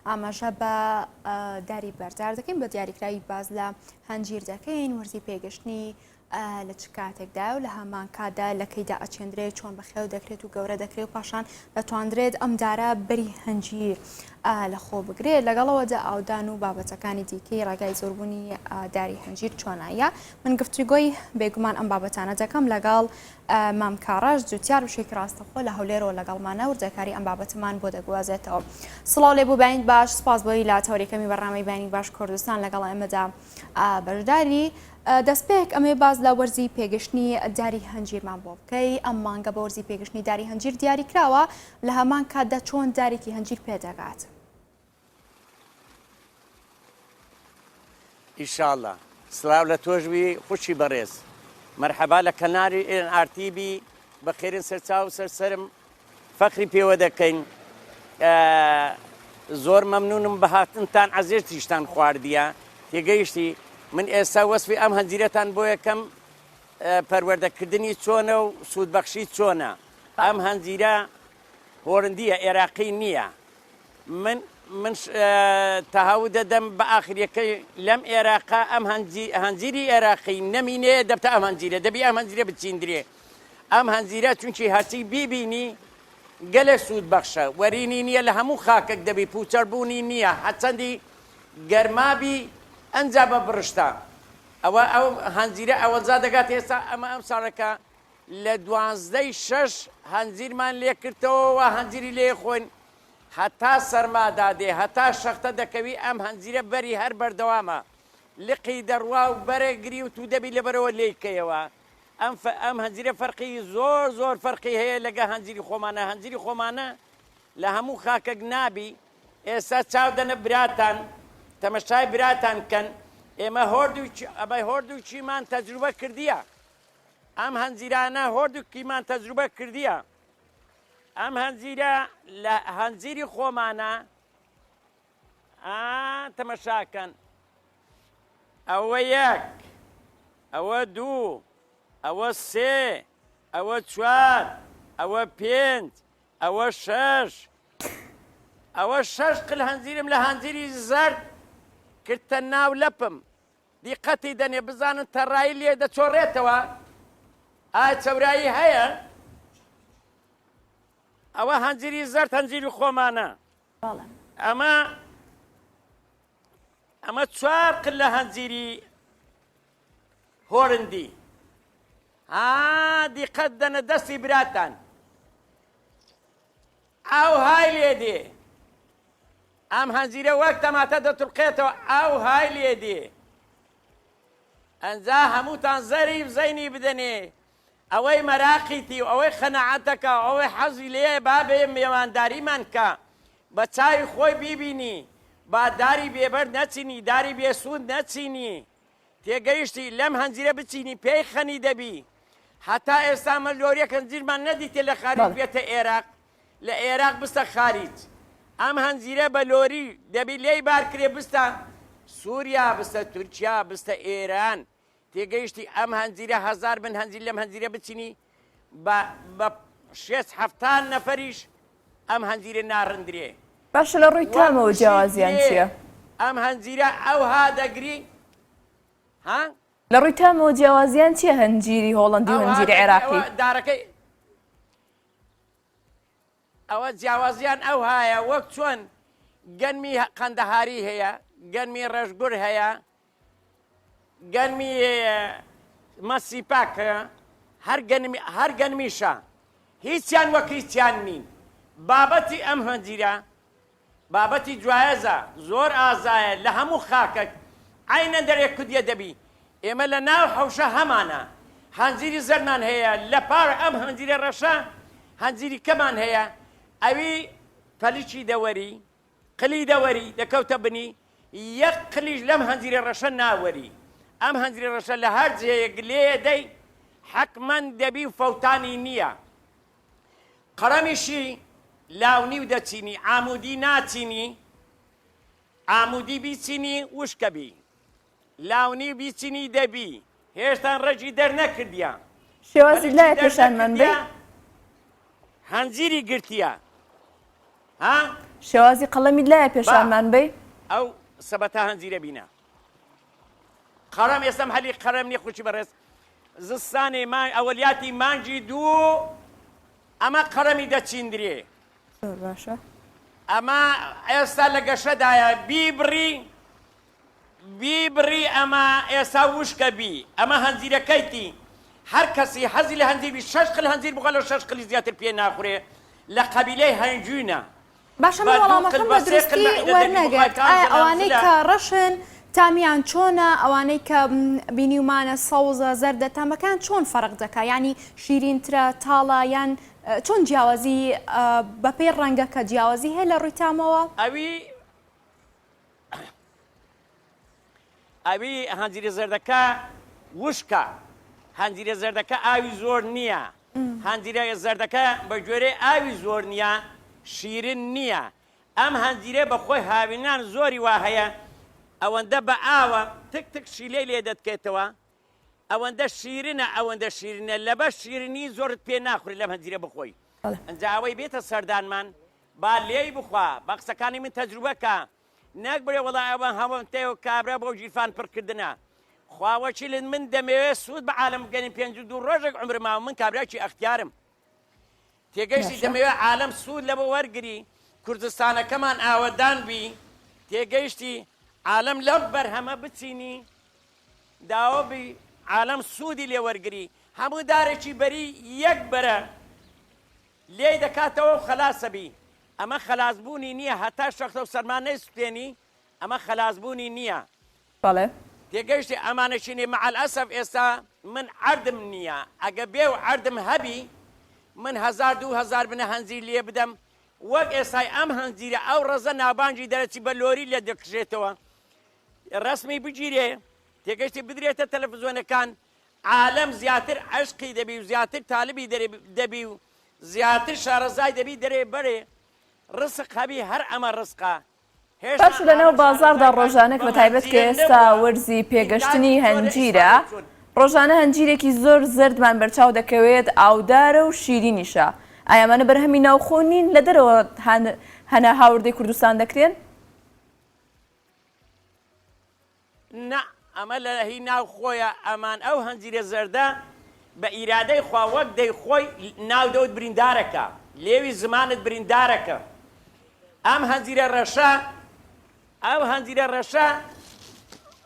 ئاماژە بە داری بەردار دەکەین بە دیاریکراوی باز لە هەنجیر دەکەین وەرزی پێگەشتنی لە چ کاتێکدایە و لە هەمان کاتدا لە کەیدا ئەچێندرێت، چۆن بەخێو دەکرێت و گەورە دەکرێت و پاشان دەتواندرێت ئەم دارە بەری هەنجیر لە خۆ بگرێت، لەگەڵەوەدا ئاودان و بابەتەکانی دیکەی ڕێگای زۆربوونی داری هەنجیر چۆنایە. من گفتوگۆی بێگومان ئەم بابەتانە دەکەم لەگەڵ مام کاڕەش جوتیار بشێکی ڕاستەخۆ لە هەولێرەوە لەگەڵمانە وردەکاری ئەم بابەتەمان بۆ دەگوازێتەوە. سڵاو لێ بوو بەینت باش سپاس بۆی لە تەوەرەکەمی بەرنامەی بەیانی باش کوردستان لەگەڵ ئێمەدا بەشداری. دەستپێک ئەمەوێ باس لە وەرزی پێگەشتنی داری هەنجیرمان بۆ بکەی، ئەم مانگە بە وەرزی پێگەشتنی داری هەنجیر دیاری کراوە، لە هەمان کاتدا چۆن دارێکی هەنجیر پێدەگات؟ ئیشاڵا. سڵاو لە تۆش بی خوشکی بەڕێز. مەرحەبا لە کەناری ئێن ئار تی بی بەخێرن سەرچاو و سەر سەرم فەخری پێوە دەکەین زۆر مەمنونم بە هاتنتان عەزێتیشتان خواردیە تێگەیشتی من ئێستا وەسفی ئەم هەنجیرەتان بۆ یەکەم پەروەردەکردنی چۆنە و سوودبەخشی چۆنە ئەم هەنجیرە هۆرندیە ئێراقی نییە من من تەهاو دەدەم بە ئاخریەکەی لەم ئێراقا ئەم هەنجیری ئێراقی نەمینێ دەبتە ئەم هەنجیرە دەبی ئەم هەنجیرە بچیندرێ ئەم هەنجیرە چونکی هەرچی بیبینی گەلێک سوود بەخشە وەرینی نییە لە هەموو خاکەک دەبی پوچەر بوونی نییە هەرچەندی گەرما بی ئەنجا بە بڕشتە ئەوە ئەو هەنجیرە ئەوەنجا دەگات ئێستا ئەمە ئەم ساڵەکە لە دوانزدەی شەش هەنجیرمان لێ کردەوە هەنجیری لێ خۆین هەتا سەرما دادێ هەتا شەختە دەکەوی ئەم هەنجیرە بەری هەر بەردەوامە لقی دەڕوا و بەرە گری و تو دەبی لەبەرەوە لێی کەیەوە ئەم ئەم هەنجیرە فەرقی زۆر زۆر فەرقی هەیە لەگە هەنجیری خۆمانە هەنجیری خۆمانە لە هەموو خاکەک نابی ئێستا چاو دەنە براتان تەمەشای براتان کەن ئێمە هۆردوو ئەبای هۆردووکیمان تەجروبە کردیە ئەم هەنجیرانە هۆردووکیمان تەجروبە کردیە ئەم هەنجیرە لە هەنجیری خۆمانە ئا تەمەشاکەن ئەوە یەک ئەوە دوو ئەوە سێ ئەوە چوار ئەوە پێنج ئەوە شەش ئەوە شەش قل هەنجیرم لە هەنجیری زەرد کردتە ناو لەپم دیقەتی دەنێ بزانن تەڕایی لێ دەچۆڕێتەوە ئایا چەورایی هەیە ئەوە هەنجیری زەرد هەنجیری خۆمانە ئەمە ئەمە چوار قل لە هەنجیری هۆرندی ها دیقەت دەنە دەستی براتان ئەو های لێ دێ ئەم هەنجیرە وەک تەماتە دەتڵقێتەوە ئەو های لێ دێ ئەنجا هەمووتان زەریف زەینی بدەنێ ئەوەی مەراقیتی و ئەوەی قەناعەتەکا و ئەوەی حەزی لێیە با بێ مێوانداریمان کا بە چاوی خۆی بیبینی با داری بێ بەر نەچینی داری بێ سوود نەچینی تێگەیشتی لەم هەنجیرە بچینی پێی خەنی دەبی هەتا ئێستا مە لۆریەک هەنجیرمان نەدیتێ لە خاریج بەڵێ. بێتە ئێراق لە ئێراق بستە خاریج ئەم هەنجیرە بە لۆری دەبی لێی بار کرێ بستە سوریا بستە تورکیا بستە ئێران تێگەیشتی ئەم هەنجیرە هەزار بن هەنجیر لەم هەنجیرە بچینی بە بە شێست حەفتا نەفەریش ئەم هەنجیرە ناڕندرێ. باشە لە ڕووی وەک تامەوە وشی جیاوازیان درێ چییە؟ ئەم هەنجیرە ئەوها دەگری ها؟ لە ڕووی تامەوە جیاوازیان چییە هەنجیری هۆڵەندی و ئەوها هەنجیری دەگری عێراقی؟ ئەوە دارەکەی ئەوە جیاوازیان ئەوهایە وەک چۆن گەنمی قەندەهاری هەیە گەنمی ڕەشگور هەیە گەنمی مەسی پاک هەر گەنمی هەر گەنمیشە هیچیان وەک هیچیان نین بابەتی ئەم هەنجیرە بابەتی جوایەزە زۆر ئازایە لە هەموو خاکەک عەینەن دەرێ کودیە دەبی ئێمە لە ناو حەوشە هەمانە هەنجیری زەردمان هەیە لە پاڵ ئەم هەنجیرە ڕەشە هەنجیری کەمان هەیە ئەوی پەلکی دەوەری قلی دەوەری دەکەوتە بنی یەک قلیش لەم هەنجیرە ڕەشە ناوەری ئەم هەنجیرە ڕەشە لە هەر جێیەک لێیە دەی حەتمەن دەبی و فەوتانی نییە قەرەمیشی لاونیو دەچینی عامودی ناچینی عامودی بیچینی وشکە بی لاونیو بیچینی دەبی هێشتان ڕەگی دەرنەکردیە شێوازی پەلکی لایە پێشانمان بەی دەرنەکردیە هەنجیری گرتیە ها؟ شێوازی قەڵەمیت لایە با پێشانمان بەی؟ ئەو سەبەتە هەنجیرە بینە. قەرەم ئێستەم هەلی قەرەم نیە خوشکی بەڕێز زستانێ ما ئەوەلیاتی مانگی دوو ئەمە قەرەمی دەچیندرێ. زۆر باشە. ئەمە ئێستا لە گەشەدایە بیبڕی بیبڕی ئەمە ئێستا وشکە بی ئەمە هەنجیرەکەیتی هەر کەسی حەزی لە هەنجیر بی شەش قل هەنجیر بخوا لە شەش قلی زیاتر پێ ناخورێ لە قەبیلەی هەنجوینە باشە من بە دوو قل وەڵامەکەم بە بە سێ قل دروستی مەعیدە دەبی بخوای وەرنەگرت کام ئایا ئەوانەی زەلام زلە کە ڕەشن تامیان چۆنە ئەوانەی کە بینیومانە سەوزە زەردە تامەکان چۆن فەرق دەکا یانی شیرینترە تاڵە یان چۆن جیاوازی بەپێی ڕەنگەکە جیاوازی هەیە لە ڕووی تامەوە؟ ئەوی ئەوی هەنجیرە زەردەکە وشکە هەنجیرە زەردەکە ئاوی زۆر نییە هەنجیرە زەردەکە بە گوێرەی ئاوی زۆر نییە شیرن نییە ئەم هەنجیرە بە خۆی هاوینان زۆری وا هەیە ئەوەندە بە ئاوە تک تک شیلەی لێ دەتکێتەوە ئەوەندە شیرنە ئەوەندە شیرنە لەبەر شیرنی زۆرت پێ ناخورێت لەم هەنجیرە بخۆی ئەنجا ئەوەی بێتە سەردانمان با لێی بخوا بە قسەکانی من تەجروبە کا نەک بڵێ وەڵا ئەوە هەموو و کابرا بۆ گیرفان پڕکردنە خوا وەکیلت من دەمەوێت سوود بە عالەم بگەنیم 52 ڕۆژێک عومرم ماوە من کابراکی ئەختیارم تێگەیشتی دەمەوێت عالەم سوود لەوە وەرگری کوردستانەکەمان ئاوەدان بی تێگەیشتی عالەم لەم بەرهەمە بچینی داوە بی عالەم سوودی لێ وەرگری هەموو دارێکی بەری یەک بەرە لێی دەکاتەوە و خەلاسە بی ئەمە خەلاس بوونی نییە هەتا شەختە و سەرما نەیسوتێنی ئەمە خەلاس بوونی نییە. بەڵێ. تێگەیشتی ئەمانە چینی مع الاسف ئێستا من عەردم نییە ئەگە بێ و عەردم هەبی من هەزار 2000 بنە هەنجیر لێ بدەم وەک ئێستای ئەم هەنجیرە ئەو ڕەزە ناوبانگی دەرەچی بە لۆری لێ دەکشێتەوە ڕەسمی بگیرێ تێگەشتی بدرێتە تەلەفزیۆنەکان عالەم زیاتر عەشقی دەبی و زیاتر تالبی دەبی و زیاتر شارەزای دەبی دەرێ بەرێ ڕسق هەبی هەر ئەمە ڕسقە هێشتا باشە لەناو عالەم بازاڕدا شارەزای ڕۆژانە بەم بە تایبەت کە هەنجیرە ئێستا نەبووە وەرزی ئینتاجی پێگەشتنی چۆنە هەنجیرە ئیسفادەی چۆن. ڕۆژانە هەنجیرێکی زۆر زەردمان بەرچاو دەکەوێت ئاودارە و شیرینیشە ئایا ئەمانە بەرهەمی ناوخۆ نین لە دەرەوە هەنە هاوردەی کوردستان دەکرێن؟ نا ئەمە لە هی ناو خۆیە ئەمان ئەو هەنجیرە زەردە بە ئیرادەی خوا وەک دەی خۆی ناو دەوت بریندارەکە لێوی زمانت بریندارەکە ئەم هەنجیرە ڕەشە ئەو هەنجیرە ڕەشە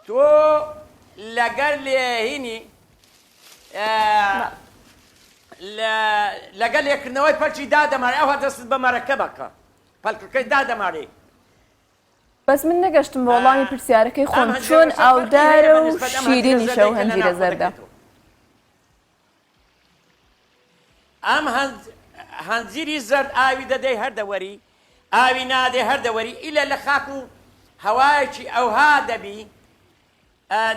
تۆ لەگەر لێهینی لەگەل لێکردنەوەی پەلکی دادەمارێ ئەوها دەستت بە مەرەکە بەکە پەلکەکەی دادەمارێ بەس من نەگەشتم بە وەڵامی پرسیارەکەی ئەم خۆم هەنجیرە چۆن ڕەشە فەرقی هەیە ئاودارە بە و نسبەت ئەم هەنجیرە شیرینیشە زەردەی و کە لە هەنجیرە ناوخۆ زەردە؟ دەکرێتەوە. ئەم هەنجیری زەرد ئاوی دەدەی هەر دەوەری ئاوی نادەی هەر دەوەری ئیلە لە خاک و هەوایەکی ئەوها دەبی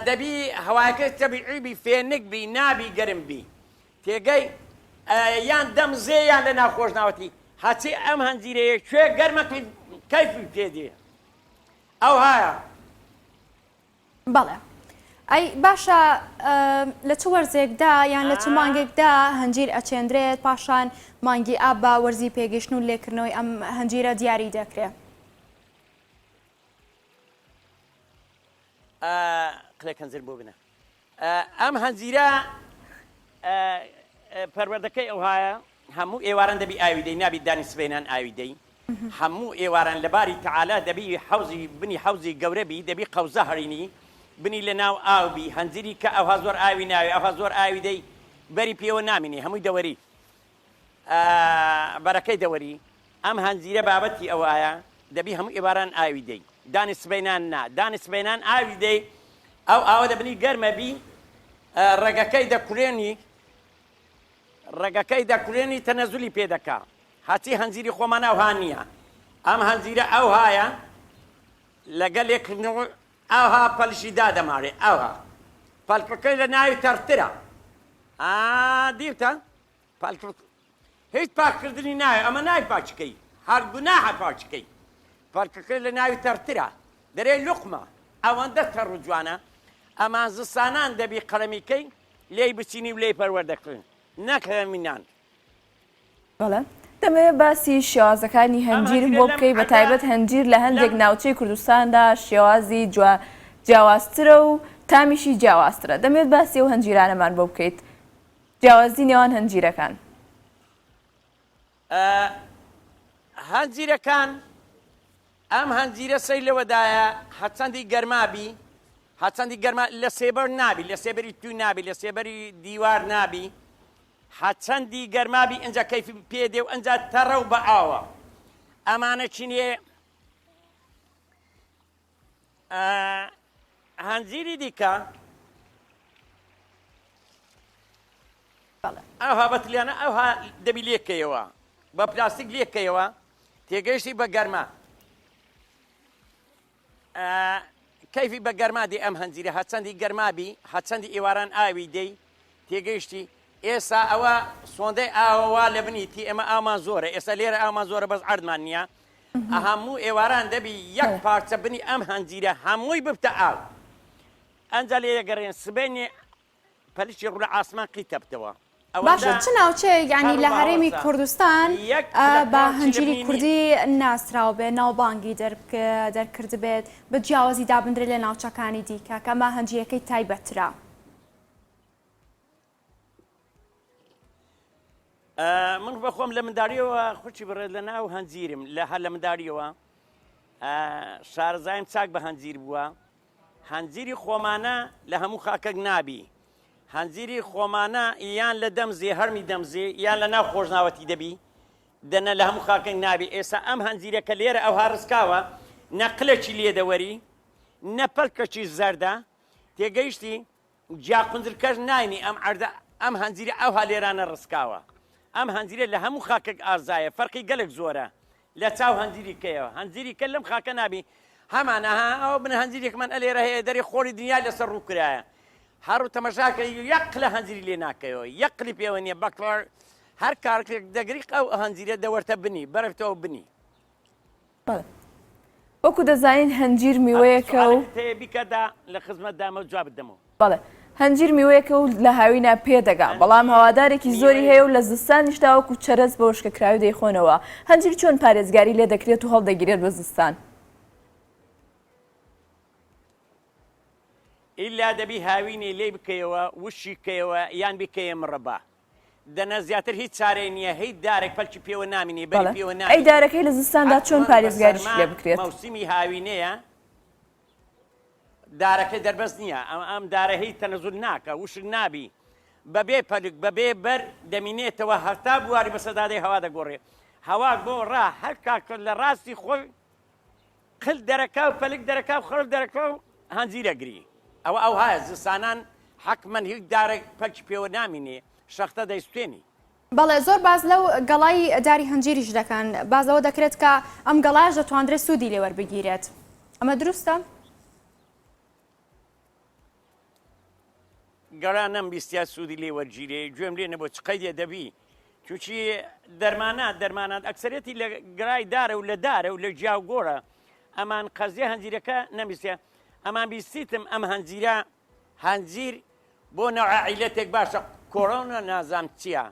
دەبی هەوایەکە تەبیعی بی فێنک بی نابی گەرم بی تێگەی یان دەم زێ یان لە ناو خۆشناوەتی هەچی ئەم هەنجیرەیە کوێ گەرمە کەیفی پێ دێ ئەوهایە. بەڵێ ئەی باشە لە چ وەرزێکدا یان لە چ مانگێکدا هەنجیر ئەچێندرێت پاشان مانگی ئاب بە وەرزی پێگەشتن و لێکردنەوەی ئەم هەنجیرە دیاری دەکرێت؟ قلێک هەنجیر بۆ بنە ئەم هەنجیرە پەروەردەکەی ئەوهایە هەموو ئێواران دەبی ئاوی دەی نابی دانی سبەینان ئاوی دەی هەموو ئێواران لە باری تەعالا دەبی حەوزی بنی حەوزی گەورە بی دەبی قەوزە هەڕینی بنی لە ناو ئاو بی هەنجیری کە ئەوها زۆر ئاوی ناوێ ئەوها زۆر ئاوی دەی بەری پێوە نامینێ هەمووی دەوەری بەرەکەی دەوەری ئەم هەنجیرە بابەتی ئەوایە دەبی هەموو ئێواران ئاوی دەی دانی سبەینان نا دانی سبەینان ئاوی دەی ئەو ئاوە دەبنی گەرمە بی ڕەگەکەی دەکولێنی ڕەگەکەی دەکولێنی تەنەزولی پێ دەکا هەچی هەنجیری خۆمان ئەوها نییە ئەم هەنجیرە ئەوهایە لەگەل لێکردنەوە ئەوها پەلشی دادەمارێ ئەوها پەلکەکەی لە ناوی تەڕترە ئا دیوتە پاک هیچ پاککردنی ناوێ ئەمە ناوی پاکیکەی هەر گوناحە پاکیکەی پەلکەکەی لە ناوی تەڕترە دەرێ لوقمە ئەوەندە تەڕ و جوانە ئەمان زستانان دەبی قەڵەمیکەی لێی بچینی و لێی پەروەردەکردن نەک هەمینان. بەڵێ. دەمەوێت باسی شێوازەکانی ئەم هەنجیرم هەنجیرە بۆ لەم بکەی بە عەردە تایبەت هەنجیر لە هەندێک لەم ناوچەی کوردستاندا شێوازی جوا جیاوازترە و تامیشی جیاوازترە دەمەوێت باسی ئەو هەنجیرانەمان بۆ بکەیت جیاوازی نێوان هەنجیرەکان. هەنجیرەکان ئەم هەنجیرە سەیر لەوەدایە هەرچەندی گەرما بی هەرچەندی گەرما لە سێبەر نابی لە سێبەری توی نابی لە سێبەری دیوار نابی هەرچەندی گەرما بی ئینجا کەیفی پێ دێ و ئینجا تەڕە و بە ئاوە ئەمانە چینێ هەنجیری دیکە ئەوها بە تلیانە ئەوها دەبی لێکەیەوە بە پلاستیک لێکەیەوە تێگەیشتی بە گەرما کەیفی بە گەرما دێ ئەم هەنجیرە هەرچەندی گەرما بی هەرچەندی ئێواران ئاوی دەی تێگەیشتی ئێستا ئەوە سۆندەی ئاوە وا لە بنی تی ئێمە ئاومان زۆرە ئێستا لێرە ئاومان زۆرە بەس عەردمان نییە هەموو ئێواران دەبی یەک پارچە بنی ئەم هەنجیرە هەمووی ببتە ئاو ئەنجا لێ دەگەڕێن سبەینێ پەلکی ڕوو لە ئاسمان قیتە بتەوە. باشە ئەوەندە چ ناوچەیەک یانی تەڕ و لە هەرێمی باوەسە کوردستان یەک پلە بە پەڵکی لە هەنجیری بنی نییە. کوردی ناسراو بێ ناوبانگی دەرکردبێت بە جیاوازی دابندرێت لە ناوچەکانی دیکە کە ئەمە هەنجیرەکەی تایبەتترە؟ من بە خۆم لە منداریەوە خوشکی بەڕێز لە ناو هەنجیرم لە هەر لە منداریەوە شارەزایم چاک بە هەنجیر بووە هەنجیری خۆمانە لە هەموو خاکەک نابی هەنجیری خۆمانە یان لە دەمزێ هەرمی دەمزێ یان لە ناو خۆشناوەتی دەبی دەنە لە هەموو خاکەک نابی ئێستا ئەم هەنجیرە کە لێرە ئەوها ڕسکاوە نە قلێکی لێ دەوەری نە پەلکەکی زەردە تێگەیشتی جا قونجرکەش ناینی ئەم عەردە ئەم هەنجیرە ئەوها لێرانە ڕسکاوە ئەم هەنجیرە لە هەموو خاکەک ئازایە فەرقی گەلەک زۆرە لە چاو هەنجیری کەیەوە هەنجیری کە لەم خاکە نابی هەمان ئەها ئەوە بن هەنجیرێکمان ئەلێرە هەیە دەرێ خۆری دنیای لەسەر ڕوو کرایە هەر ڕوو تەمەشاکە یەک قلە هەنجیری لێ ناکەیەوە یەک قلی پێوە نییە بەکڵ هەر کارکێک دەگری ئەو هەنجیرە دەوەرتە بنی بەرەفتەوە بنی بەڵێ وەکو دەزانین هەنجیر میوەیەکە و سوالێکت هەیە بیکە دا لە خزمەت دامە و جوابت دەمەوە. بەڵێ هەنجیر میوەیەکە و لە هاوینا پێدەگا بەڵام هەنجیر هەوادارێکی زۆری هەیە میوەیە. و لە زستانیشدا وەکو چەرەس بە وشکەکراوی دەیخۆنەوە هەنجیر چۆن پارێزگاری لێ دەکرێت و هەڵدەگیرێت بۆ زستان؟ ئیلا دەبی هاوینێ لێی بکەیەوە وشکی کەیەوە یان بیکەیە مڕەبا. دەنا زیاتر هیچ چارەی نییە هیچ دارێک پەلکی پێوە نامینێ بەری بەڵێ پێوە ئەی نامینێ دارەکەی لە زستاندا چۆن حەتمەن بە پارێزگاریشی سەرما لێ بکرێت؟ مەوسیمی هاوینەیە دارەکەی دەربەست نییە ئەم ئەم دارە هیچ تەنەزول ناکا وشک نابی بەبێ پەلک بەبێ بەر دەمینێتەوە هەتا بواری بەسەردادەی هەوا دەگۆڕێ هەوا گۆڕا هەر کاکە لە ڕاستی خۆی قل دەرەکا و پەلک دەرەکا و خڕل دەرەکا و هەنجیر ئەگری ئەوە ئەوهایە زستانان حەتمەن هیچ دارێک پەلکی پێوە نامینێ شەختە دەیسوتێنی. بەڵێ زۆر باس لەو گەڵای داری هەنجیریش دەکەن باس لەوە دەکرێت کە ئەم گەڵایەش دەتواندرێت سوودی لێ وەربگیرێت ئەمە دروستە؟ گەڕا نەم بیستیا سوودی لێ وەرگیرێ گوێم لێ نەبوو چ قەیدێ دەبی چونکی دەرمانات دەرمانات ئەکسەرێتی لە گرای دارە و لە دارە و لە گیا و گۆڕە ئەمان قەزیە هەنجیرەکە نەمبیستیا ئەمان بیستیتم ئەم هەنجیرە هەنجیر بۆ نەوعە عیلەتێک باشە کۆرۆنا نازام چییە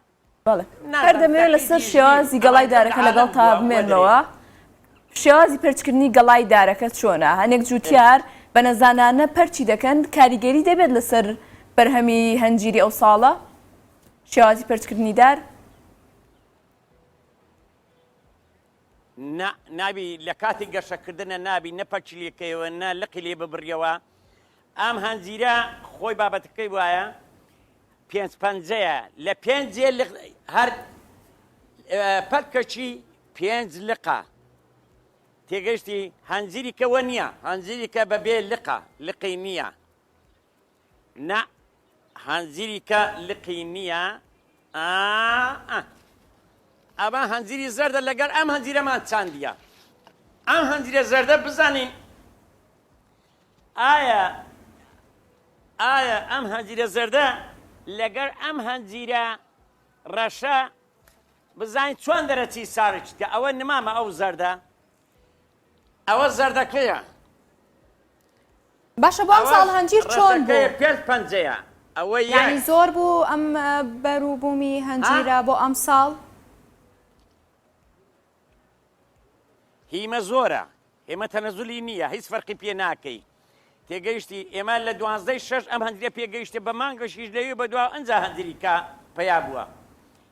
بەڵێ هەر دەمەوێت لەسەر شێوازی گەڵای دارەکە لەگەڵتا بمێنمەوە شێوازی پەرچکردنی گەڵای دارەکە چۆنە هەنێک جوتیار بە نەزانانە پەرچی دەکەن کاریگەری دەبێت لەسەر بەرهەمی هەنجیری ئەو ساڵە شێوازی پەرچکردنی دار نا نابی لە کاتی گەشەکردنە نابی نە پەرچی لێکەیەوە نە لقی لێ ببڕیەوە ئەم هەنجیرە خۆی بابەتەکەی وایە پێنج پەنجەیە لە پێنجێ لق هەر پەلکەکی پێنج لقە تێگەشتی هەنجیری کە وە نییە هەنجیری کە بەبێ لقە لقی نییە نا هەنجیری کە لقی نییە ئەمە هەنجیری زەردە لەگەر ئەم هەنجیرەمان چاندیە ئەم هەنجیرە زەردە بزانین ئایا ئایا ئەم هەنجیرە زەردە لەگەر ئەم هەنجیرە ڕەشە بزانین چۆن دەرەچی سارچتکە ئەوە نمامە ئەو زەردە ئەوە زەردەکەیە باشە بۆ ئەم ساڵ هەنجیر چۆن بوو؟ پێنج پەنجەیە ئەوە یانی زۆر بوو ئەم بەروبوومی هەنجیرە بۆ ئەم ساڵ؟ هیمە زۆرە ئێمە تەنەزولی نییە هیچ فەرقی پێ ناکەی تێگەیشتی ئێمە لە دوانزدەی شەش ئەم هەنجیرە پێگەیشتە بە مانگەشیش لەوێ بەدوا ئەنجا هەنجیری کا پەیا بووە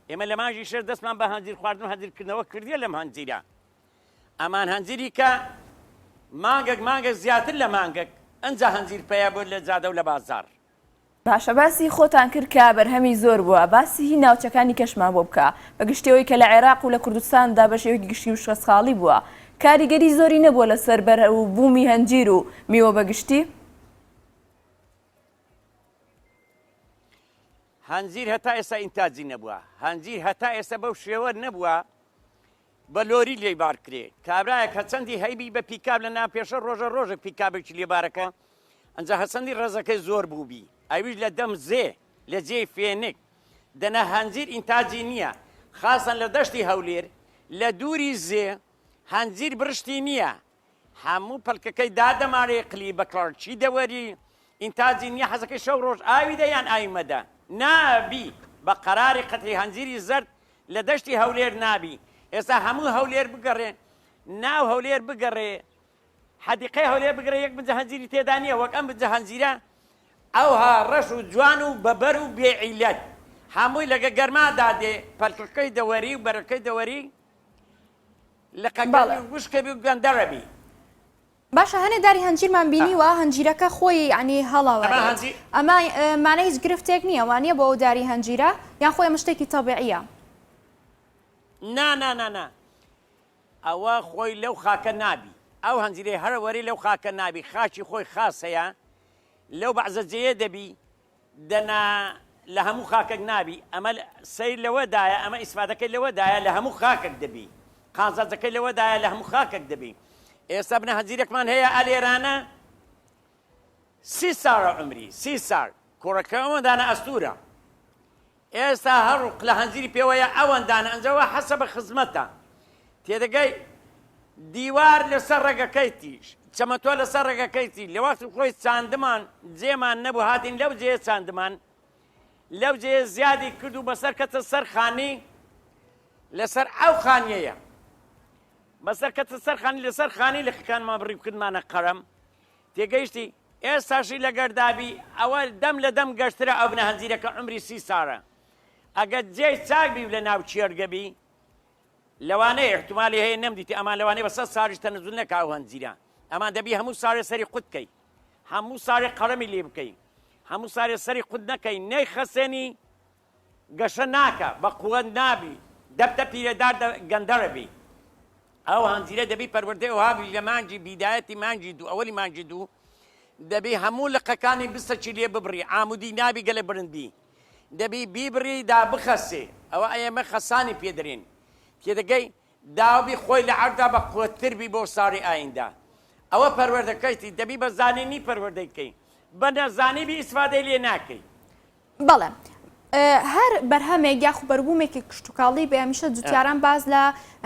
ئێمە لە مانگی شەش دەستمان بە هەنجیر خواردن و هەنجیرکردنەوە کردیە لەم هەنجیرە ئەمان هەنجیری کە مانگەک مانگەک زیاتر لە مانگەک ئەنجا هەنجیر پەیا بووە لە جادە و لە بازاڕ. باشە باسی خۆتان کرد کە بەرهەمی زۆر بووە باسی هی ناوچەکانی کەشمان بۆ بکە بە گشتی ئەوەی کە لە عێراق و لە کوردستاندا بە شێوەیەکی گشتی وشکەساڵی بووە کاریگەری زۆری نەبووە لەسەر بەر و بوومی هەنجیر و میوە بە گشتی؟ هەنجیر هەتا ئێستا ئینتاجی نەبووە هەنجیر هەتا ئێستا بەو شێوە نەبووە بە لۆری لێی بار کرێ کابرایەک هەچەندی هەیبی بە پیکاب لە ناو پێشە ڕۆژە ڕۆژێک پیکابێکی لێ بارەکە ئەنجا هەچەندی ڕەزەکەی زۆر بووبی ئەویش لە دەم زێ لە جێی فێنک دەنا هەنجیر ئینتاجی نییە خاسەن لە دەشتی هەولێر لە دووری زێ هەنجیر بڕشتی نییە هەموو پەلکەکەی دادەمارێ قلی بە کەڵکی دەوەری ئینتاجی نیە حەزەکەی شەو ڕۆژ ئاوی دە یان ئاوی مەدە نابی بە قەراری قەتعی هەنجیری زەرد لە دەشتی هەولێر نابی ئێستا هەموو هەولێر بگەڕێ ناو هەولێر بگەڕێ حەدیقەی هەولێر بگەڕێ یەک بنجە هەنجیری تێدا نییە وەک ئەم بنجە هەنجیرە ئەوها ڕەش و جوان و بەبەر و بێ عیلەت هەمووی لەگە گەرمادا دێ پەلکەکەی دەوەری و بەرەکەی دەوەری لقەکەی بەڵێ. وشکەبی و گەندەڕەبی. باشە هەنێ داری هەنجیرمان بینیوە هەنجیرەکە خۆی یانی ئەمە هەڵاوارێت هەنجیر ئەمە مانای هیچ گرفتێک نییە وانیە بۆ ئەو داری هەنجیرە یان خۆی ئەمە شتێکی تەبیعیە؟ نا نا نا نا ئەوە خۆی لەو خاکە نابی ئەو هەنجیرەی هەرەوەری لەو خاکە نابی خاکی خۆی خاس هەیە لەو بەعزە جێیە دەبی دەنا لە هەموو خاکەک نابی ئەمە سەیر لەوەدایە ئەمە ئیسفادەکەی لەوەدایە لە هەموو خاکەک دەبی قازانجەکەی لەوەدایە لە هەموو خاکەک دەبی ئێستا بنە هەنجیرێکمان هەیە ئەلێرانە سی ساڵە عومری سی ساڵ کوڕەکە ئەوەندانە ئەستورە ئێستا هەر ڕق لە هەنجیری پێوەیە ئەوەندانە ئەنجەوە حەسە بە خزمەتە تێدەگەی دیوار لەسەر ڕێگەکەیتی چەمەتۆ لەسەر ڕێگەکەیتی لە وەختی خۆی چاندمان جێمان نەبوو هاتین لەو جێ چاندمان لەو جێ زیادی کرد و بەسەر کەتە سەر خانی لەسەر ئەو خانیەیە بەسەر کەتە سەر خانی لەسەر خانی لقەکانمان بڕی کردمانە قەرەم تێگەیشتی ئێستاشی لەگەر دابی ئەوە دەم لە دەم گەشترە ئەو بنە هەنجیرەکە عومری سی سارە ئەگەر جێی چاک بی و لە ناو کێرگە بی لەوانەیە احتمالی هەیە نەمدیتی ئەمان لەوانەیە بە سەد ساریش تەنەزول نەکا ئەو هەنجیرە ئەمان دەبی هەموو سارێ سەری قوت کەی هەموو سارێ قەڵەمی لێ بکەی هەموو سارێ سەری قوت نەکەی نەیخەسێنی گەشە ناکا بە قوت نابی دەبتە پیرەدار گەندەڵە بی ئەو هەنجیرە دەبی پەروەردەی ئەوها بی لە مانگی بیدایەتی مانگی دوو ئەوەلی مانگی دوو دەبی هەموو لقەکانی بسەکی لێ ببڕی عامودی نابی گەلە برند بی دەبی بیبڕی دا بخەسێ ئەوە ئێمە خەسانی پێ دەرێن تێدەگەی داوبی خۆی لە عەردا بە قوتتر بی بۆ ساڵی ئایندە ئەوە پەروەردەکەیتی دەبی بە زانینی پەروەردەی کەی بە نەزانی بی ئیسفادەی لێ ناکەی. بەڵێ هەر بەرهەمێک یاخو بەروبوومێکی کشتوکاڵی بێ هەمیشە جوتیاران باس لە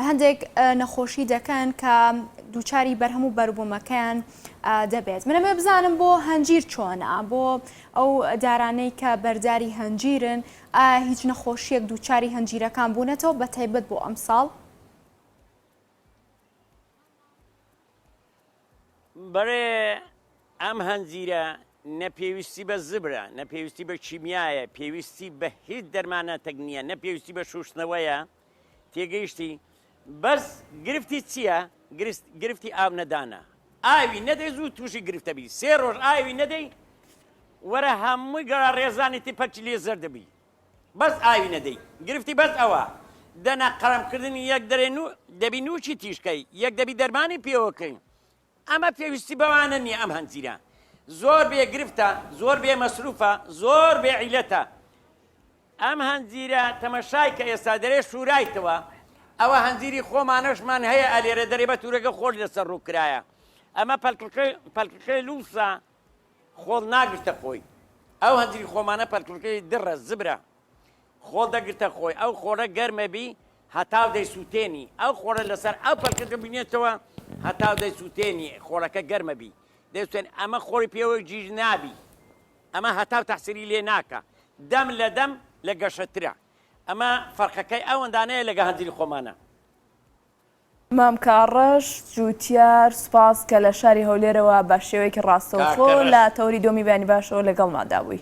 هەندێک نەخۆشی دەکەن کە دووچاری بەرهەم و بەروبوومەکەیان دەبێت منەمێ بزانم بۆ هەنجیر چۆنە بۆ ئەو دارانەی کە بەرداری هەنجیرن ئایا هیچ نەخۆشیەک دووچاری هەنجیرەکان بوونەتەوە بە تایبەت بۆ ئەمساڵ؟ بەڵێ ئەم هەنجیرە نە پێویستی بە زبرە نە پێویستی بە کیمیایە پێویستی بە هیچ دەرماناتەک نییە نە پێویستی بە شوشتنەوەیە تێگەیشتی بەس گرفتی چییە گرفتی ئاو نەدانە ئاوی نەدەی زوو تووشی گرفتە بی سێ ڕۆژ ئاوی نەدەی وەرە هەمووی گەڕا ڕێزانی تی پەرچی لێ زەردەبی بەس ئاوی نەدەی گرفتی بەس ئەوە دەنا قەرەم کردنی یەک دەرێ نو دەبی نوکی تیژکەی یەک دەبی دەرمانی پێوەکەی ئەمە پێویستی بەوانە نییە ئەم هەنجیرە زۆر بێ گرفتە زۆر بێ مەسروفە زۆر بێ عیلەتە ئەم هەنجیرە تەمەشای کە ئێستا دەرێ شورایتەوە ئەوە هەنجیری خۆمانەشمان هەیە ئەلێرە دەرێ بە تورەکە خۆش لەسەر ڕوو کرایە ئەمە پەلکەکەی پەلکەکەی لووسە خۆڵ ناگرتە خۆی ئەو هەنجیری خۆمانە پەلکەکەی دڕە زبرە خۆڵ دەگرتە خۆی ئەو خۆڵە گەرمە بی هەتاو دەیسووتێنی ئەو خۆڵە لەسەر ئەو پەلکە دەبینێتەوە هەتاو دەیسووتێنی خۆڵەکە گەرمە بی دەیسوتێن ئەمە خۆڵی پێوە گیر نابی ئەمە هەتاو تەحسیری لێ ناکا دەم لە دەم لە گەشەترە ئەمە فەرقەکەی ئەوەندانەیە لەگە هەنجیری خۆمانە. مام کاڕەش جوتیار سوپاس کە لە شاری هەولێرەوە بە شێوەیەکی ڕاستەوخۆ کاکە ڕەش. لە تەوەری دۆمی بەیانی باشەوە لەگەڵماندا بووی.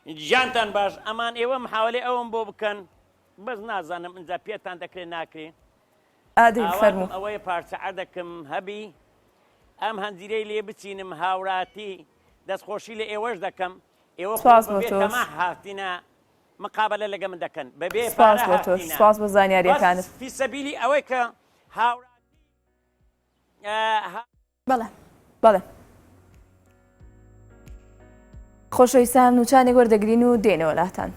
گیانتان باش ئەمان ئێوە محاوەلەی ئەوەم بۆ بکەن بەس نازانم ئینجا پێتان دەکرێ ناکرێ ئادەی ئاواتم فەرموو. ئەوەیە پارچە عەردەکم هەبی ئەم هەنجیرەی لێ بچینم هاوراتی دەستخۆشی لە ئێوەش دەکەم ئێوە خۆ سوپاس بۆ بەبێ تۆش. تەماح هاتینە مقابەلە لەگە من دەکەن بەبێ سوپاس پارە بۆ تۆش هاتینە سوپاس بۆ بەس زانیاریەکانت. فی سەبیلی ئەوەی کە هاوراتی بەڵێ. بەڵێ. خۆشەویستان نوچانێک وەردەگرین و دێنەوە لاتان.